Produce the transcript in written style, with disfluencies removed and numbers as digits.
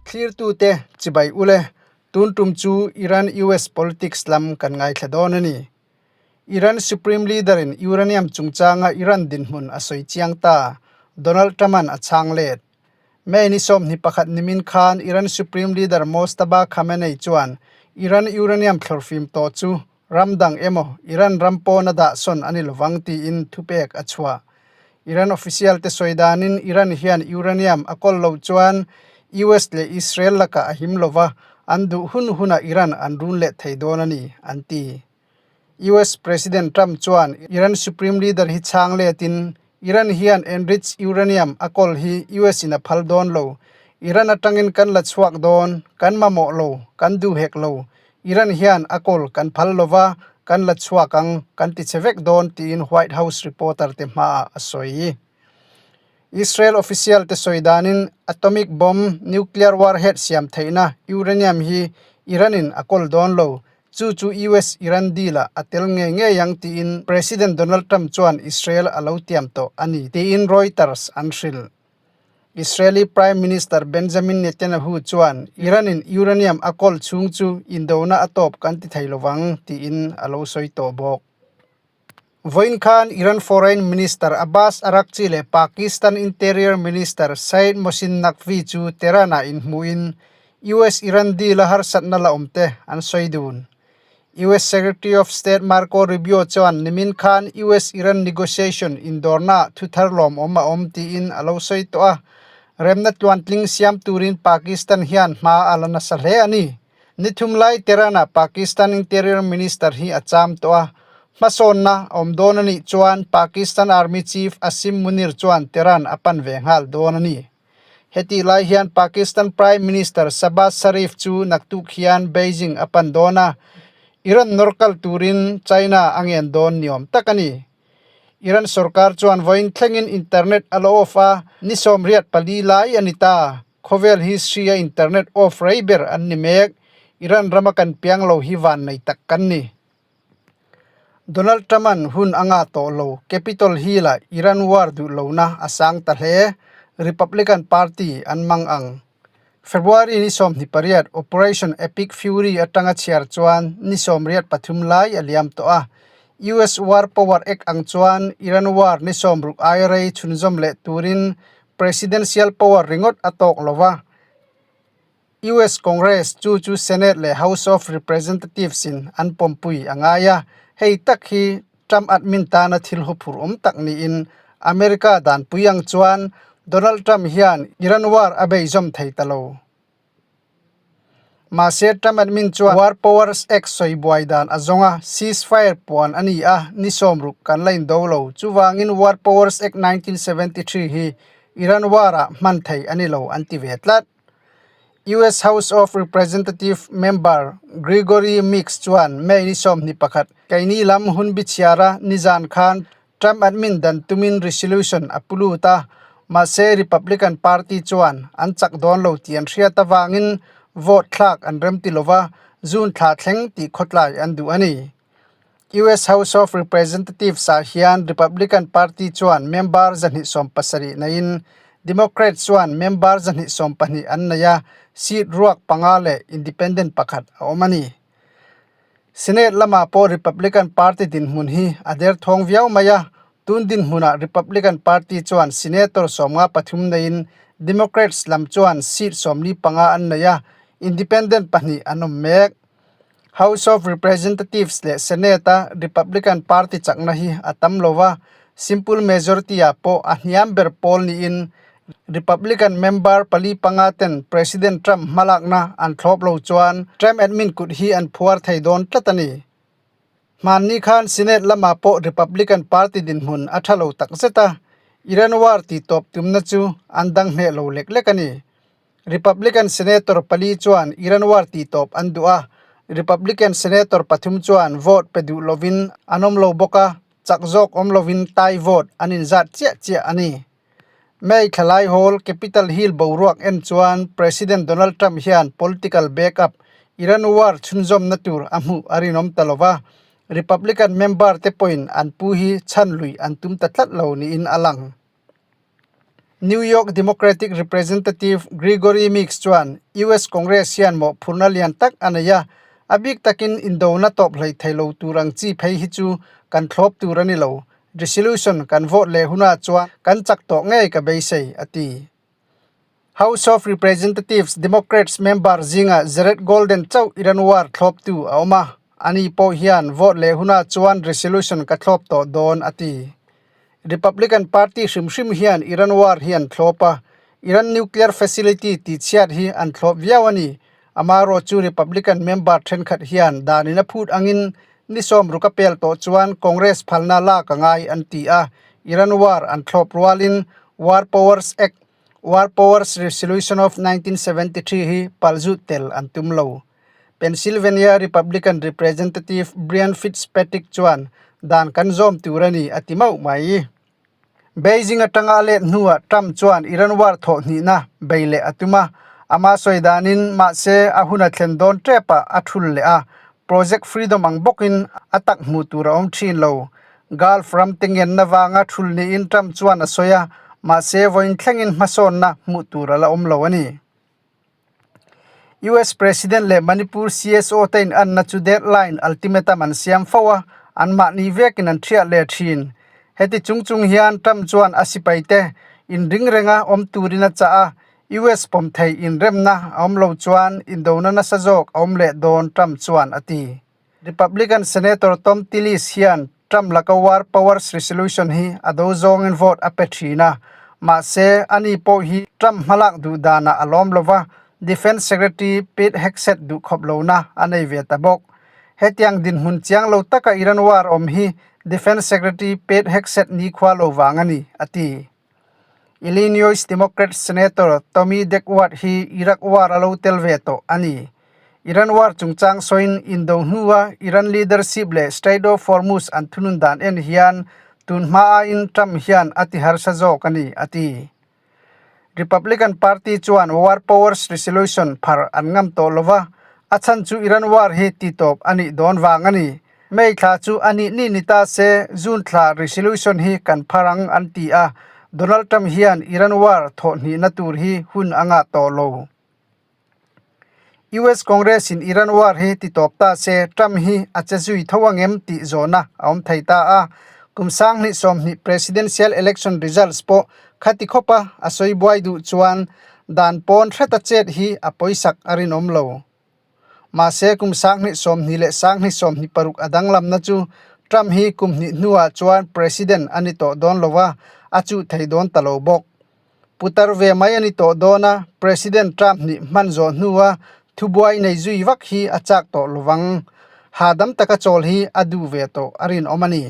Thlirtute chibai ule, tun tum chu Iran-US politics lam kan ngaithla dawn a ni. Iran Supreme Leader in uranium chungchanga Iran dinhmun a sawi chiang ta, Donald Trump-a'n a chhang let. May ni 21 nimin khan Iran Supreme Leader Mojtaba Khamenei chuan Iran uranium thlawrfim tawh chu Ram dang emaw Iran ram pawn a dah sawn a ni lovang tiin thupek a chhuah. Iran official te sawi danin Iran hian uranium a kawl loh chuan US leh Israel lakah a him lova, an duh hun hunah Iran an run leh thei dawn a ni, an ti. US President Trump chuan Iran Supreme Leader hi chhang letin Iran hian enriched uranium a kawl hi US in a phal dawn lo. Iran atangin kan la chhuak dawn, kan mamawh lo, kan duh hek lo. Iran hian a kawl kan phal lova, kan la chhuak ang, kan ti che vek dawn tiin White House reporter te hmaah a sawi. Israel official te sawi danin atomic bomb, nuclear warhead siam theihna uranium hi Iran in a kawl dawn lo. Chu chu US-Iran deal-ah a tel ngei ngei ang tiin President Donald Trump chuan Israel a lo tiam tawh a ni tiin Reuters an hrilh. Israeli Prime Minister Benjamin Netanyahu chuan Iran-in uranium a kawl chhung chu indona a tawp kan ti thei lovang tiin a lo sawi tawh bawk. Vawiin khan Iran Foreign Minister Abbas Araghchi leh Pakistan Interior Minister Syed Mohsin Naqvi chu Tehran-ah inhmuhin US-Iran deal a harsatna la awmte an sawi dun. US Secretary of State Marco Rubio chuan nimin khan US-Iran negotiation indawrnaah thu thar lawmawm a awm tiin a lo sawi tawh a, remna tluantling siam turin Pakistan hian hma a la nasa hle a ni. Ni thum lai Tehran-ah Pakistan Interior Minister hi a cham tawh a, hmasawnna a awm dawn a nih chuan Pakistan Army Chief Asim Munir chuan Tehran a pan ve nghal dawn a ni. Hetih lai hian Pakistan Prime Minister Shahbaz Sharif chu naktuk hian Beijing a pan dawn a, Iran nawr kal turin China a ngen dawn ni awm tak a ni. Iran sorkar chuan vawiin thlengin internet a la off a, ni 84 lai a ni ta. Khawvel history a internet off rei ber an ni mek. Iran rama kan piang lo hi van nei tak kan ni. Donald Trump-a'n hun a ngah tawh lo. Capitol Hill-ah Iran war duh lohna a sang ta hle. Republican Party an mang ang. February ni 28 Operation Epic Fury atanga chhiar chuan ni 83 lai a liam tawh a. US War Power Act ang chuan Iran war ni 60 ai rei chhunzawm leh turin Presidential power ringawt a tawk lo va, US Congress, chu chu Senate leh House of Representatives in an pawmpui a ngai a, hei tak hi Trump admin tana thil huphurh awm tak niin America danpui ang chuan Donald Trump hian Iran war a beizawm thei ta lo. Mahse, Trump admin chuan War Powers Act sawi buai dan a zawng a, ceasefire puan a ni a, ni 60 kan la indo lo. Chuvangin War Powers Act 1973 hi Iran war-ah hman thei a ni lo an ti ve tlat. US House of Representative member Gregory Meeks chuan May ni 21 keini lam hun bichhiara nizan khan Trump admin dan tumin resolution a pu lut a, mahse Republican Party chuan an chak dawn lo tih an hriat avangin vote thlak an remti lova, June thla thleng tih khawtlai an duh a ni. US House of Representatives ah hian Republican Party chuan member 270 neiin Democrats chuan member 212 an nei a, seat ruak panga leh independent pakhat a awm a ni. Senate lamah pawh Republican Party dinhmun hi a derthawng viau mai a, tun dinhmunah Republican Party chuan Senator 53 neiin Democrats lam chuan seat 45 an nei a, Independent pahnih an awm mek. House of Representatives leh Senate-a Republican Party chakna hi a tam lo va, simple majority-ah pawh a hniam ber pawl niin Republican member pali panga ten President Trump hmalakna an thlawp lo chuan Trump admin kut hi an phuar thei dawn tlat a ni. Hmanni khan Senate lamah pawh Republican Party dinhmun a tha lo tak zet a, Iran war tih tawp tumna chu an dang hneh lo lek lek a ni. Republican Senator pali chuan Iran war tih tawp an duh a, Republican Senator pathum chuan vote pe duh lovin an awm lo bawk a, chak zawk awm lovin tie vote an inzat chiah chiah a ni. May thlalai hawl Capitol Hill boruak en chuan President Donald Trump hian political backup Iran war chhunzawmna tur a hmuh a rinawm ta lova, Republican member te pawhin an pu hi chhan lui an tum ta tlat lo niin a lang. New York Democratic Representative Gregory Meeks chuan US Congress hian mawhphurhna lian tak a nei a, a bik takin indona tawp hlei thei lo tur ang chi phei hi chu kan thlawp tur a ni lo. Resolution kan vote leh hunah chuan kan chak tawh ngei ka beisei, a ti. House of Representatives Democrats member zingah Jared Golden chauh Iran war thlawptu a awm a, ani pawh hian vote leh hunah chuan resolution ka thlawp tawh dawn, a ti. Republican Party hrim hrim hian Iran war hi an thlawp a, Iran nuclear facility tihchhiat hi an thlawp viau a ni. Amaherawh chu Republican member thenkhat hian danin a phut angin ni sawmruk a pel tawh chuan Congress phalna lak a ngai an ti a, Iran war an thlawp rualin War Powers Act, War Powers Resolution of 1973 hi palzut tel an tum lo. Pennsylvania Republican Representative Brian Fitzpatrick chuan dan kan zawm tur a ni a ti mauh mai. Beijing atanga a let hnuah Trump chuan Iran war thawh hnihna bei leh a tum a, ama sawi danin mahse a hun a thlen dawn tepah a thul leh a, Project Freedom ang bawkin a tak hmuh tur a awm thin lo. Gulf ram te ngenna vanga thul niin Trump chuan a sawi a, mahse vawiin thlengin hmasawnna hmuh tur a la awm lo a ni. US President leh Manipur CSO te inanna chu deadline ultimatum an siam fo a, anmahni vekin an thiah leh thin. Heti chung chung hian Trump chuan a sipaite inring renga awm turin a chah a, US pawm thei inremna a awm lo chuan indona nasa zawk a awm leh dawn Trump chuan a ti. Republican Senator Thom Tillis hian Trump laka War Powers Resolution hi a do zawngin vote a pe thin a, mahse ani pawh hi Trump hmalak duh danah a lawm lo va, Defence Secretary Pete Hegseth duh khawp lohna a nei ve ta bawk. Hetiang dinhmun chiang lo taka Iran war awm hi Defence Secretary Pete Hegseth nikhua lo vang a ni, a ti. Illinois Democrat Senator Tommy Duckworth hi Iraq War a lo tel ve tawh a ni. Iran War chungchang sawiin indo hnua Iran leadership leh Strait of Hormuz an thunun dan en hian tun hma aiin Trump hian a ti harsa zawk a ni, a ti. Republican Party chuan War Powers Resolution phar an ngam tawh lo va, a chhan chu Iran War hi titawp a nih dawn vang a ni. May thla chu a nih nih ni ta se, June thla resolution hi kan phar ang an ti a, Donald Trump hian Iran war thawh hnihna tur hi hun a ngah tawh lo. US Congress in Iran war hi ti tawp ta se, Trump hi a che zui tho angem tih zawhna a awm thei ta a. Kum sanghnih sawmhnih presidential election results pawh khati khawpa a sawi buai duh chuan dan pawn hreta chet hi a pawisak a rinawm lo. Mahse, kum 2021 le 2026 a danglamna chu Trump hi kum hnih hnuah chuan President a ni tawh dawn lo a, a chuh thei dawn ta lo bawk. Putar ve mai a ni tawh dawn a, President Trump nih hman zawh hnua thubuai nei zui vak hi a chak tawh lovang. Hahdam taka chawl hi a duh ve tawh a rinawm a ni.